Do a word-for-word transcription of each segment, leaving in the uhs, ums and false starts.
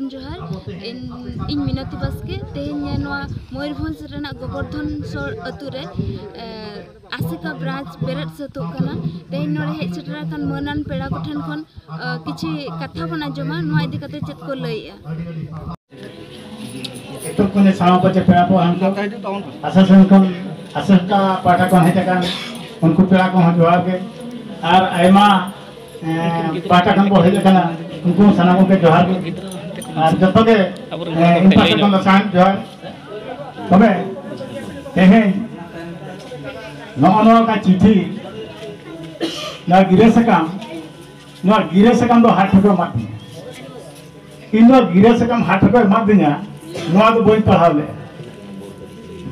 ᱡᱚᱦᱟᱨ᱾ ᱤᱧ, ᱤᱧ ᱢᱤᱱᱚᱛᱤ ᱵᱟᱥᱠᱮ᱾ ᱛᱮᱦᱮᱧ ᱱᱚᱣᱟ ᱢᱚᱭᱩᱨᱵᱷᱚᱸᱡᱽ ᱨᱮᱱᱟᱜ ᱜᱳᱵᱚᱨᱫᱷᱚᱱ ᱥᱚᱲ ᱟᱹᱛᱩ ᱨᱮ, ᱮ, ᱟᱥᱮᱠᱟ ᱵᱨᱟᱧᱪ ᱵᱮᱨᱮᱫ ᱥᱟᱹᱛᱚᱜ ᱠᱟᱱᱟ᱾ ᱛᱮᱦᱮᱧ ᱱᱚᱰᱮ ᱦᱮᱡ ᱥᱮᱴᱮᱨ ᱟᱠᱟᱱ ᱢᱟᱹᱱᱟᱱ ᱯᱮᱲᱟ ᱠᱚᱴᱷᱮᱱ ᱠᱷᱚᱱ, ᱮ, ᱠᱤᱪᱷᱤ ᱠᱟᱛᱷᱟ ᱵᱚᱱ ᱟᱸᱡᱚᱢᱟ, ᱱᱚᱣᱟ ᱤᱫᱤ ᱠᱟᱛᱮ ᱪᱮᱫ ᱠᱚ ᱞᱟᱹᱭᱮᱜᱼᱟ᱾ ᱮᱛᱚᱵ ᱠᱷᱚᱱᱮ ᱥᱟᱶ ᱯᱟᱪᱮ ᱯᱮᱲᱟ ᱠᱚ ᱦᱟᱱᱠᱚ ᱟᱥᱮᱠᱟ ᱠᱷᱚᱱ, ᱟᱥᱮᱠᱟ ᱯᱟᱦᱴᱟ ᱠᱷᱚᱱ ᱦᱮᱡ ᱟᱠᱟᱱ ᱩᱱᱠᱩ ᱯᱮᱲᱟ ᱠᱚᱦᱚᱸ ᱡᱚᱦᱟᱨ ᱜᱮ᱾ ᱟᱨ ᱟᱭᱢᱟ, ᱮᱸ, ᱯᱟᱦᱴᱟ ᱠᱷᱚᱱ ᱠᱚ ᱦᱮᱡ ᱟᱠᱟᱱᱟ, ᱩᱱᱠᱩ ᱦᱚᱸ ᱥᱟᱱᱟᱢ ᱠᱚᱜᱮ ᱡᱚᱦᱟᱨ ᱜᱮ᱾ ᱟᱨ ᱡᱚᱛᱚ ᱜᱮ, ᱮᱸ, ᱤᱧ ᱯᱟᱦᱴᱟ ᱠᱷᱚᱱ ᱫᱚ ᱥᱟᱱᱟᱢ ᱡᱚᱦᱟᱨ᱾ ᱛᱚᱵᱮ ᱛᱮᱦᱮᱧ ᱱᱚᱜᱼᱚ ᱱᱚᱣᱟ ᱪᱤᱴᱷᱤ, ᱱᱚᱣᱟ ᱜᱤᱨᱟᱹ ᱥᱟᱠᱟᱢ, ᱱᱚᱣᱟ ᱜᱤᱨᱟᱹ ᱥᱟᱠᱟᱢ ᱫᱚ ᱦᱟᱴ ᱨᱮᱠᱚ ᱮᱢᱟᱫ ᱫᱤᱧᱟ᱾ ᱤᱧ ᱫᱚ ᱜᱤᱨᱟᱹ ᱥᱟᱠᱟᱢ ᱦᱟᱴ ᱨᱮᱠᱚ ᱮᱢᱟᱫ ᱫᱤᱧᱟ, ᱱᱚᱣᱟ ᱫᱚ ᱵᱟᱹᱧ ᱯᱟᱲᱦᱟᱣ ᱞᱮᱫᱼᱟ᱾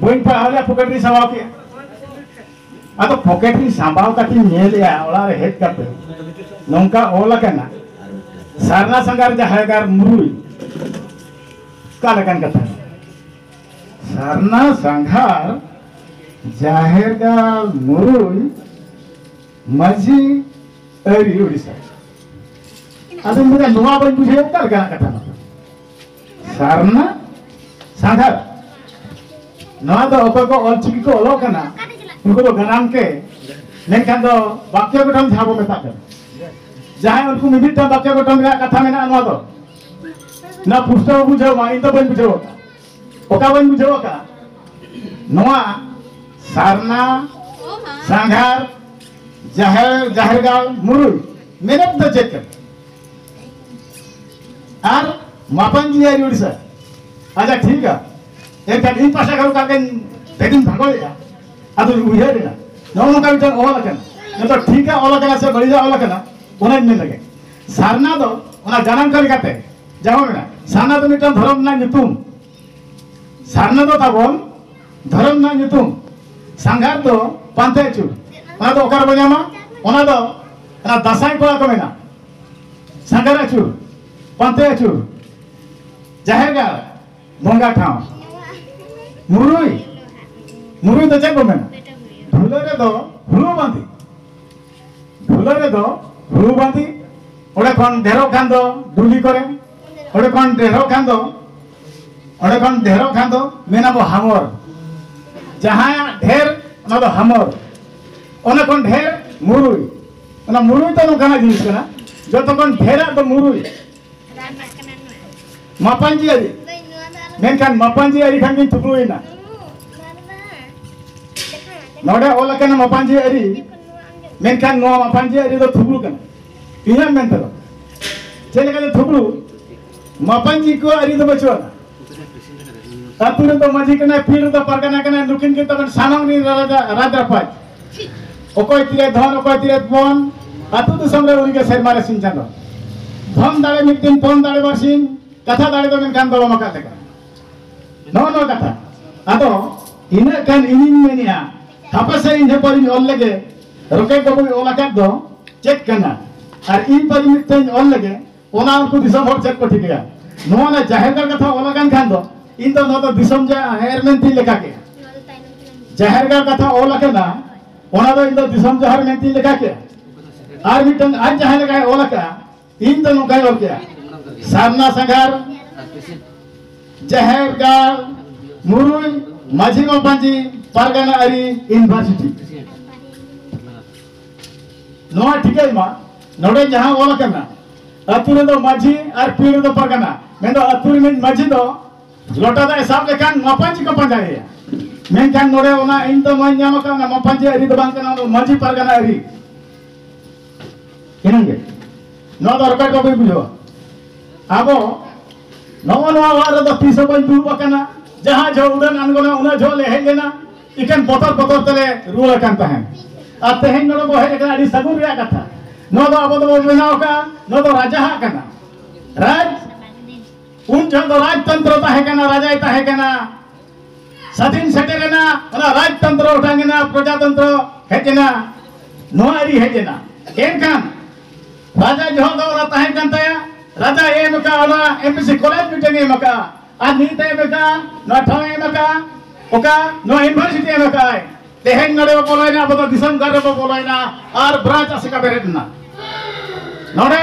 ᱵᱟᱹᱧ ᱯᱟᱲᱦᱟᱣ ᱞᱮᱫᱼᱟ, ᱯᱚᱠᱮᱴ ᱨᱤᱧ ᱥᱟᱢᱵᱟᱣ ᱠᱮᱫᱼᱟ᱾ ᱟᱫᱚ ᱯᱚᱠᱮᱴ ᱨᱤᱧ ᱥᱟᱢᱵᱟᱣ ᱠᱟᱛᱮᱧ ᱧᱮᱞᱮᱫᱼᱟ, ᱚᱲᱟᱜ ᱨᱮ ᱦᱮᱡ ᱠᱟᱛᱮ ᱱᱚᱝᱠᱟ ᱚᱞ ᱟᱠᱟᱱᱟ, "ᱥᱟᱨᱱᱟ ᱥᱟᱸᱜᱷᱟᱨ ᱡᱟᱦᱮᱨ ᱜᱟᱲ ᱢᱩᱨᱩᱭ᱾" ᱚᱠᱟ ᱞᱮᱠᱟᱱ ᱠᱟᱛᱷᱟ? ᱥᱟᱨᱱᱟ ᱥᱟᱸᱜᱷᱟᱨ ᱡᱟᱦᱮᱨ ᱜᱟᱲ ᱢᱩᱨᱩᱭ ᱢᱟᱹᱡᱷᱤ ᱟᱹᱨᱤ ᱩᱲᱤᱥᱥᱟ᱾ ᱟᱫᱚᱧ ᱢᱮᱱᱫᱟ, ᱱᱚᱣᱟ ᱵᱟᱹᱧ ᱵᱩᱡᱷᱟᱹᱣ, ᱚᱠᱟ ᱞᱮᱠᱟᱱᱟᱜ ᱠᱟᱛᱷᱟ ᱱᱚᱣᱟ? ᱥᱟᱨᱱᱟ ᱥᱟᱸᱜᱷᱟᱨ, ᱱᱚᱣᱟ ᱫᱚ ᱚᱠᱚᱭ ᱠᱚ ᱚᱞ ᱪᱤᱠᱤ ᱠᱚ ᱚᱞᱚᱜ ᱠᱟᱱᱟ, ᱩᱱᱠᱩ ᱫᱚ ᱜᱟᱱᱟᱢ ᱠᱮ, ᱢᱮᱱᱠᱷᱟᱱ ᱫᱚ ᱵᱟᱠᱭᱚ ᱜᱚᱴᱷᱚᱱ ᱡᱟᱦᱟᱸ ᱵᱚ ᱢᱮᱛᱟᱜ ᱠᱟᱱᱟ, ᱡᱟᱦᱟᱸᱭ ᱩᱱᱠᱩ ᱢᱤᱢᱤᱫᱴᱟᱝ ᱵᱟᱠᱭᱚ ᱜᱚᱴᱷᱚᱱ ᱨᱮᱭᱟᱜ ᱠᱟᱛᱷᱟ ᱢᱮᱱᱟᱜᱼᱟ, ᱱᱚᱣᱟ ᱫᱚ, ᱱᱚᱣᱟ ᱯᱩᱥᱴᱟᱹᱣ ᱵᱩᱡᱷᱟᱹᱣ ᱢᱟ, ᱤᱧ ᱫᱚ ᱵᱟᱹᱧ ᱵᱩᱡᱷᱟᱹᱣ ᱟᱠᱟᱫᱼᱟ᱾ ᱚᱠᱟ ᱵᱟᱹᱧ ᱵᱩᱡᱷᱟᱹᱣ ᱟᱠᱟᱫᱼᱟ? ᱱᱚᱣᱟ ᱥᱟᱨᱱᱟ ᱥᱟᱸᱜᱷᱟᱨ ᱡᱟᱦᱮᱨ, ᱡᱟᱦᱮᱨ ᱜᱟᱲ ᱢᱩᱨᱩᱭ ᱢᱮᱱᱮᱛ ᱫᱚ ᱪᱮᱫ ᱠᱟᱱᱟ? ᱟᱨ ᱢᱟᱯᱟᱱᱡᱤ ᱟᱹᱨᱤ ᱩᱲᱤᱥᱥᱟ᱾ ᱟᱪᱪᱷᱟ, ᱴᱷᱤᱠ ᱜᱮᱭᱟ, ᱮᱱᱠᱷᱟᱱ ᱤᱧ ᱯᱟᱥᱟ ᱠᱷᱚᱱ ᱠᱟᱜᱮᱧ ᱛᱮᱜᱮᱧ ᱵᱷᱟᱜᱚᱭᱮᱫᱼᱟ᱾ ᱟᱫᱚᱧ ᱩᱭᱦᱟᱹᱨ ᱮᱱᱟ, ᱱᱚᱜᱼᱚ ᱱᱚᱝᱠᱟ ᱢᱤᱫᱴᱟᱝ ᱚᱞ ᱟᱠᱟᱱᱟ, ᱱᱤᱛᱚᱜ ᱴᱷᱤᱠᱟ ᱚᱞ ᱟᱠᱟᱱᱟ ᱥᱮ ᱵᱟᱹᱲᱤᱡᱟᱜ ᱚᱞ ᱟᱠᱟᱱᱟ, ᱚᱱᱟᱧ ᱢᱮᱱ ᱞᱮᱜᱮ᱾ ᱥᱟᱨᱱᱟ ᱫᱚ ᱚᱱᱟ ᱡᱟᱱᱟᱢ ᱠᱟᱹᱨᱤ ᱠᱟᱛᱮ ᱡᱟᱦᱟᱸ ᱢᱮᱱᱟᱜᱼᱟ, ᱥᱟᱨᱱᱟ ᱫᱚ ᱢᱤᱫᱴᱟᱝ ᱫᱷᱚᱨᱚᱢ ᱨᱮᱱᱟᱜ ᱧᱩᱛᱩᱢ᱾ ᱥᱟᱨᱱᱟ ᱫᱚ ᱛᱟᱵᱚᱱ ᱫᱷᱚᱨᱚᱢ ᱨᱮᱱᱟᱜ ᱧᱩᱛᱩᱢ᱾ ᱥᱟᱸᱜᱷᱟᱨ ᱫᱚ ᱯᱟᱱᱛᱮ ᱟᱹᱪᱩᱨ᱾ ᱚᱱᱟ ᱫᱚ ᱚᱠᱟ ᱨᱮᱵᱚᱱ ᱧᱟᱢᱟ? ᱚᱱᱟ ᱫᱚ ᱚᱱᱟ ᱫᱟᱸᱥᱟᱭ ᱠᱚᱲᱟ ᱠᱚ ᱢᱮᱱᱟ, ᱥᱟᱸᱜᱷᱟᱨ ᱟᱹᱪᱩᱨ, ᱯᱟᱱᱛᱮ ᱟᱹᱪᱩᱨ, ᱡᱟᱦᱮᱨ ᱜᱟᱲ, ᱵᱚᱸᱜᱟ ᱴᱷᱟᱶ᱾ ᱢᱩᱨᱩᱭ, ᱢᱩᱨᱩᱭ ᱫᱚ ᱪᱮᱫ ᱵᱚ ᱢᱮᱱᱟ? ᱰᱷᱩᱞᱟᱹ ᱨᱮᱫᱚ ᱦᱩᱲᱩ ᱵᱟᱸᱫᱮ, ᱰᱷᱩᱞᱟᱹ ᱨᱮᱫᱚ ᱦᱩᱲᱩ ᱵᱟᱸᱫᱮ, ᱚᱸᱰᱮ ᱠᱷᱚᱱ ᱰᱷᱮᱨᱚᱜ ᱠᱷᱟᱱ ᱫᱚ ᱰᱩᱞᱤ ᱠᱚᱨᱮ, ᱚᱸᱰᱮ ᱠᱷᱚᱱ ᱰᱷᱮᱨᱚᱜ ᱠᱷᱟᱱ ᱫᱚ, ᱚᱸᱰᱮ ᱠᱷᱚᱱ ᱰᱷᱮᱨᱚᱜ ᱠᱷᱟᱱ ᱫᱚ ᱢᱮᱱᱟᱵᱚ ᱦᱟᱢᱚᱨ᱾ ᱡᱟᱦᱟᱸᱭᱟᱜ ᱰᱷᱮᱨ, ᱚᱱᱟ ᱫᱚ ᱦᱟᱢᱚᱨ᱾ ᱚᱱᱟ ᱠᱷᱚᱱ ᱰᱷᱮᱨ ᱢᱩᱨᱩᱭ᱾ ᱚᱱᱟ ᱢᱩᱨᱩᱭ ᱫᱚ ᱱᱚᱝᱠᱟᱱᱟᱜ ᱡᱤᱱᱤᱥ ᱠᱟᱱᱟ, ᱡᱚᱛᱚ ᱠᱷᱚᱱ ᱰᱷᱮᱨᱟᱜ ᱫᱚ ᱢᱩᱨᱩᱭ᱾ ᱢᱟᱯᱟᱧᱡᱤ ᱟᱹᱨᱤ᱾ ᱢᱮᱱᱠᱷᱟᱱ ᱢᱟᱯᱟᱧᱡᱤ ᱟᱹᱨᱤ ᱠᱷᱟᱱ ᱜᱤᱧ ᱛᱷᱩᱯᱲᱩᱭᱮᱱᱟ᱾ ᱱᱚᱰᱮ ᱚᱞ ᱟᱠᱟᱱᱟ ᱢᱟᱯᱟᱧᱡᱤ ᱟᱹᱨᱤ, ᱢᱮᱱᱠᱷᱟᱱ ᱱᱚᱣᱟ ᱢᱟᱯᱟᱧᱡᱤ ᱟᱹᱨᱤ ᱫᱚ ᱛᱷᱩᱯᱲᱩ ᱠᱟᱱᱟ᱾ ᱤᱧᱟᱹᱜ ᱢᱮᱱ ᱛᱮᱫᱚ ᱪᱮᱫ ᱞᱮᱠᱟᱛᱮ ᱛᱷᱩᱯᱲᱩ? ᱢᱟᱯᱟᱧᱡᱤ ᱠᱚ ᱟᱹᱨᱤ ᱫᱚ ᱵᱟᱹᱪᱩᱜ ᱟᱱᱟ᱾ ᱟᱹᱛᱩ ᱨᱮᱫᱚ ᱢᱟᱹᱡᱷᱤ ᱠᱟᱱᱟᱭ, ᱯᱤᱲ ᱨᱮᱫᱚ ᱯᱟᱨᱜᱟᱱᱟ ᱠᱟᱱᱟᱭ, ᱱᱩᱠᱤᱱ ᱜᱮ ᱛᱟᱵᱚᱱ ᱥᱟᱱᱟᱢ ᱨᱤᱱ ᱨᱟᱡᱟ, ᱨᱟᱡᱽ ᱨᱟᱯᱟᱡᱽ᱾ ᱚᱠᱚᱭ ᱛᱤᱨᱮ ᱫᱷᱚᱱ, ᱚᱠᱚᱭ ᱛᱤᱨᱮ ᱯᱚᱱ, ᱟᱹᱛᱩ ᱫᱤᱥᱚᱢ ᱨᱮ ᱩᱱᱤᱜᱮ ᱥᱮᱨᱢᱟ ᱨᱮ ᱥᱤᱧ ᱪᱟᱸᱫᱚ᱾ ᱫᱷᱚᱱ ᱫᱟᱲᱮ ᱢᱤᱫ ᱫᱤᱱ, ᱯᱚᱱ ᱫᱟᱲᱮ ᱵᱟᱨ ᱥᱤᱧ, ᱠᱟᱛᱷᱟ ᱫᱟᱲᱮ ᱫᱚ ᱢᱮᱱᱠᱷᱟᱱ ᱫᱚᱲᱚᱢ ᱟᱠᱟᱫ ᱞᱮᱠᱟ᱾ ᱱᱚᱜᱼᱚ ᱱᱚᱣᱟ ᱠᱟᱛᱷᱟ᱾ ᱟᱫᱚ ᱤᱱᱟᱹᱜ ᱠᱷᱟᱱ ᱤᱧᱤᱧ ᱢᱮᱱᱮᱜᱼᱟ, ᱦᱟᱯᱮ ᱥᱮ ᱤᱧ ᱦᱚᱸ ᱯᱟᱹᱨᱤᱧ ᱚᱞ ᱞᱮᱜᱮ, ᱨᱚᱠᱮᱴ ᱵᱟᱹᱵᱩᱭ ᱚᱞ ᱟᱠᱟᱫ ᱫᱚ ᱪᱮᱫ ᱠᱟᱱᱟ? ᱟᱨ ᱤᱧ ᱯᱟᱹᱨᱤ ᱢᱤᱫᱴᱟᱹᱧ ᱚᱞ ᱞᱮᱜᱮ, ᱚᱱᱟ ᱩᱱᱠᱩ ᱫᱤᱥᱚᱢ ᱦᱚᱲ ᱪᱮᱫ ᱠᱚ ᱴᱷᱤᱠᱟᱹᱭᱟ? ᱱᱚᱣᱟ ᱨᱮ ᱡᱟᱦᱮᱨ ᱜᱟᱲ ᱠᱟᱛᱷᱟ ᱚᱞ ᱟᱠᱟᱱ ᱠᱷᱟᱱ ᱫᱚ ᱤᱧ ᱫᱚ ᱱᱚᱣᱟ ᱫᱚ ᱫᱤᱥᱚᱢ ᱡᱟᱦᱮᱨ ᱢᱮᱱᱛᱮᱧ ᱞᱮᱠᱷᱟ ᱠᱮᱜᱼᱟ᱾ ᱡᱟᱦᱮᱨ ᱜᱟᱲ ᱠᱟᱛᱷᱟ ᱚᱞ ᱟᱠᱟᱱᱟ, ᱚᱱᱟ ᱫᱚ ᱤᱧ ᱫᱚ ᱫᱤᱥᱚᱢ ᱡᱟᱦᱮᱨ ᱢᱮᱱᱛᱮᱧ ᱞᱮᱠᱷᱟ ᱠᱮᱜᱼᱟ᱾ ᱟᱨ ᱢᱤᱫᱴᱟᱝ ᱟᱡ ᱡᱟᱦᱟᱸ ᱞᱮᱠᱟᱭ ᱚᱞ ᱟᱠᱟᱜᱼᱟ, ᱤᱧ ᱫᱚ ᱱᱚᱝᱠᱟᱧ ᱚᱞ ᱠᱮᱜᱼᱟ, ᱥᱟᱨᱱᱟ ᱥᱟᱸᱜᱷᱟᱨ, ᱡᱟᱦᱮᱨ ᱜᱟᱲ, ᱢᱩᱨᱩᱭ, ᱢᱟᱹᱡᱷᱤ ᱢᱟᱯᱟᱧᱡᱤ, ᱯᱟᱨᱜᱟᱱᱟ ᱟᱹᱨᱤ, ᱤᱭᱩᱱᱤᱵᱷᱟᱨᱥᱤᱴᱤ᱾ ᱱᱚᱣᱟ ᱴᱷᱤᱠᱟᱹᱭ ᱢᱟ, ᱱᱚᱰᱮ ᱡᱟᱦᱟᱸ ᱚᱞ ᱟᱠᱟᱱᱟ, ᱟᱹᱛᱩ ᱨᱮᱫᱚ ᱢᱟᱹᱡᱷᱤ ᱟᱨ ᱯᱤᱲ ᱨᱮᱫᱚ ᱯᱟᱨᱜᱟᱱᱟ, ᱢᱮᱱᱫᱚ ᱟᱹᱛᱩ ᱨᱤᱱᱤᱡ ᱢᱟᱹᱡᱷᱤ ᱫᱚ ᱞᱚᱴᱟ ᱫᱟᱜ ᱮ ᱥᱟᱵ ᱞᱮᱠᱷᱟᱱ ᱢᱟᱯᱟᱧᱡᱤ ᱠᱚ ᱯᱟᱸᱡᱟᱭᱮᱭᱟ᱾ ᱢᱮᱱᱠᱷᱟᱱ ᱱᱚᱰᱮ ᱚᱱᱟ ᱤᱧ ᱫᱚ ᱱᱚᱣᱟᱧ ᱧᱟᱢ ᱟᱠᱟᱫ, ᱚᱱᱟ ᱢᱟᱯᱟᱧᱡᱤ ᱟᱹᱨᱤ ᱫᱚ ᱵᱟᱝ ᱠᱟᱱᱟ, ᱚᱱᱟ ᱢᱟᱹᱡᱷᱤ ᱯᱟᱨᱜᱟᱱᱟ ᱟᱹᱨᱤ᱾ ᱤᱱᱟᱹᱜᱮ᱾ ᱱᱚᱣᱟ ᱫᱚ ᱨᱚᱠᱮᱴ ᱵᱟᱹᱵᱩᱭ ᱵᱩᱡᱷᱟᱹᱣᱟ᱾ ᱟᱵᱚ ᱱᱚᱜᱼᱚ ᱱᱚᱣᱟ ᱚᱲᱟᱜ ᱨᱮᱫᱚ ᱛᱤᱥ ᱦᱚᱸ ᱵᱟᱹᱧ ᱫᱩᱲᱩᱵ ᱟᱠᱟᱱᱟ᱾ ᱡᱟᱦᱟᱸ ᱡᱚᱦᱚᱜ ᱩᱰᱟᱹᱱ ᱟᱬᱜᱚᱱᱟ, ᱩᱱᱟᱹᱜ ᱡᱚᱦᱚᱜ ᱞᱮ ᱦᱮᱡ ᱞᱮᱱᱟ, ᱮᱠᱮᱱ ᱵᱚᱛᱚᱨ ᱵᱚᱛᱚᱨ ᱛᱮᱞᱮ ᱨᱩᱣᱟᱹᱲ ᱟᱠᱟᱱ ᱛᱟᱦᱮᱸᱫ᱾ ᱟᱨ ᱛᱮᱦᱮᱧ ᱱᱚᱰᱮ ᱵᱚ ᱦᱮᱡ ᱟᱠᱟᱱᱟ, ᱟᱹᱰᱤ ᱥᱟᱹᱜᱩᱱ ᱨᱮᱭᱟᱜ ᱠᱟᱛᱷᱟ᱾ ᱱᱚᱣᱟ ᱫᱚ ᱟᱵᱚ ᱫᱚᱵᱚ ᱵᱮᱱᱟᱣ ᱟᱠᱟᱫᱼᱟ, ᱱᱚᱣᱟ ᱫᱚ ᱨᱟᱡᱟᱦᱟᱜ ᱠᱟᱱᱟ᱾ ᱨᱟᱡᱽ ᱩᱱ ᱡᱚᱦᱚᱜ ᱫᱚ ᱨᱟᱡᱽᱛᱚᱱᱛᱨᱚ ᱛᱟᱦᱮᱸ ᱠᱟᱱᱟ, ᱨᱟᱡᱟᱭ ᱛᱟᱦᱮᱸ ᱠᱟᱱᱟ᱾ ᱥᱟᱫᱷᱤᱱ ᱥᱮᱴᱮᱨ ᱮᱱᱟ, ᱚᱱᱟ ᱨᱟᱡᱽᱛᱚᱱᱛᱨᱚ ᱚᱴᱟᱝ ᱮᱱᱟ, ᱯᱨᱚᱡᱟᱛᱚᱱᱛᱨᱚ ᱦᱮᱡ ᱮᱱᱟ, ᱱᱚᱣᱟ ᱟᱹᱨᱤ ᱦᱮᱡ ᱮᱱᱟ᱾ ᱮᱱᱠᱷᱟᱱ ᱨᱟᱡᱟ ᱡᱚᱦᱚᱜ ᱫᱚ ᱚᱱᱟ ᱛᱟᱦᱮᱸ ᱠᱟᱱ ᱛᱟᱭᱟ, ᱨᱟᱡᱟᱭ ᱮᱢ ᱟᱠᱟᱫ ᱚᱱᱟ ᱮᱢ ᱯᱤ ᱥᱤ ᱠᱚᱞᱮᱡᱽ ᱢᱤᱫᱴᱟᱝ ᱮ ᱮᱢ ᱟᱠᱟᱫᱼᱟ, ᱟᱨ ᱱᱤᱛ ᱮ ᱮᱢ ᱟᱠᱟᱫᱼᱟ, ᱱᱚᱣᱟ ᱴᱷᱟᱶ ᱮ ᱮᱢ ᱟᱠᱟᱫᱼᱟ, ᱚᱠᱟ ᱱᱚᱣᱟ ᱤᱭᱩᱱᱤᱵᱷᱟᱨᱥᱤᱴᱤ ᱮᱢ ᱟᱠᱟᱫᱼᱟᱭ᱾ ᱛᱮᱦᱮᱧ ᱱᱚᱰᱮ ᱵᱚ ᱵᱚᱞᱚᱭᱮᱱᱟ, ᱟᱵᱚ ᱫᱚ ᱫᱤᱥᱚᱢ ᱜᱟᱲ ᱨᱮᱵᱚ ᱵᱚᱞᱚᱭᱮᱱᱟ ᱟᱨ ᱵᱨᱟᱧᱪ ᱟᱥᱮᱠᱟ ᱵᱮᱨᱮᱫ ᱮᱱᱟ᱾ ᱱᱚᱰᱮ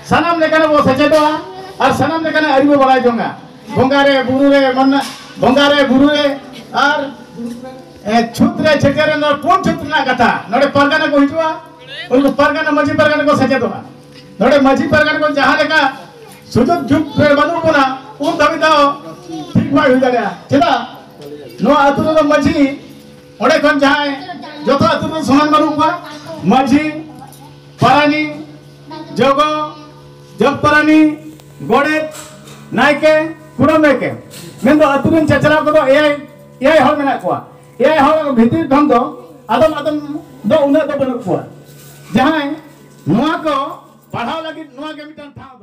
ᱥᱟᱱᱟᱢ ᱞᱮᱠᱟᱱᱟᱜ ᱵᱚ ᱥᱮᱪᱮᱫᱚᱜᱼᱟ᱾ ᱟᱨ ᱥᱟᱱᱟᱢ ᱞᱮᱠᱟᱱᱟᱜ ᱟᱹᱨᱤ ᱵᱚ ᱵᱟᱲᱟᱭ ᱡᱚᱝᱟ᱾ ᱵᱚᱸᱜᱟ ᱨᱮ, ᱵᱩᱨᱩ ᱨᱮ, ᱢᱟᱱᱮ ᱵᱚᱸᱜᱟ ᱨᱮ, ᱵᱩᱨᱩ ᱨᱮ, ᱟᱨ ᱮ, ᱪᱷᱩᱛ ᱨᱮ, ᱪᱷᱟᱹᱴᱭᱟᱹᱨ ᱨᱮ, ᱱᱚᱣᱟ ᱯᱩᱱ ᱪᱷᱩᱛ ᱨᱮᱱᱟᱜ ᱠᱟᱛᱷᱟ᱾ ᱱᱚᱰᱮ ᱯᱟᱨᱜᱟᱱᱟ ᱠᱚ ᱦᱤᱡᱩᱜᱼᱟ, ᱩᱱᱠᱩ ᱯᱟᱨᱜᱟᱱᱟ, ᱢᱟᱹᱡᱷᱤ ᱯᱟᱨᱜᱟᱱᱟ ᱠᱚ ᱥᱮᱪᱮᱫᱚᱜᱼᱟ᱾ ᱱᱚᱰᱮ ᱢᱟᱹᱡᱷᱤ ᱯᱟᱨᱜᱟᱱᱟ ᱠᱚ ᱡᱟᱦᱟᱸ ᱞᱮᱠᱟ ᱥᱩᱡᱳᱜᱽ ᱡᱩᱜᱽ ᱨᱮ ᱵᱟᱹᱱᱩᱜ ᱵᱚᱱᱟ, ᱩᱱ ᱫᱷᱟᱹᱵᱤᱡ ᱫᱚ ᱴᱷᱤᱠ ᱵᱟᱭ ᱦᱩᱭ ᱫᱟᱲᱮᱭᱟᱜᱼᱟ᱾ ᱪᱮᱫᱟᱜ? ᱱᱚᱣᱟ ᱟᱹᱛᱩ ᱨᱮᱫᱚ ᱢᱟᱹᱡᱷᱤ, ᱚᱸᱰᱮ ᱠᱷᱚᱱ ᱡᱟᱦᱟᱸᱭ, ᱡᱚᱛᱚ ᱟᱹᱛᱩ ᱨᱮᱫᱚ ᱥᱚᱢᱟᱱ ᱵᱟᱹᱱᱩᱜ ᱠᱚᱣᱟ᱾ ᱢᱟᱹᱡᱷᱤ, ᱯᱟᱨᱟᱱᱤᱠ, ᱡᱚᱜᱚ, ᱡᱚᱜᱽ ᱯᱟᱨᱟᱱᱤᱠ, ᱜᱚᱰᱮᱛ, ᱱᱟᱭᱠᱮ, ᱠᱩᱰᱟᱹᱢ ᱱᱟᱭᱠᱮ, ᱢᱮᱱᱫᱚ ᱟᱹᱛᱩ ᱨᱮᱱ ᱪᱟᱪᱞᱟᱣ ᱠᱚᱫᱚ ᱮᱭᱟᱭ, ᱮᱭᱟᱭ ᱦᱚᱲ ᱢᱮᱱᱟᱜ ᱠᱚᱣᱟ᱾ ᱮᱭᱟᱭ ᱦᱚᱲ ᱵᱷᱤᱛᱤᱨ ᱠᱷᱚᱱ ᱫᱚ ᱟᱫᱚᱢ ᱟᱫᱚᱢ ᱫᱚ ᱩᱱᱟᱹᱜ ᱫᱚ ᱵᱟᱹᱱᱩᱜ ᱠᱚᱣᱟ᱾ ᱡᱟᱦᱟᱸᱭ ᱱᱚᱣᱟ ᱠᱚ ᱯᱟᱲᱦᱟᱣ ᱞᱟᱹᱜᱤᱫ ᱱᱚᱣᱟ ᱜᱮ ᱢᱤᱫᱴᱟᱝ ᱴᱷᱟᱶ᱾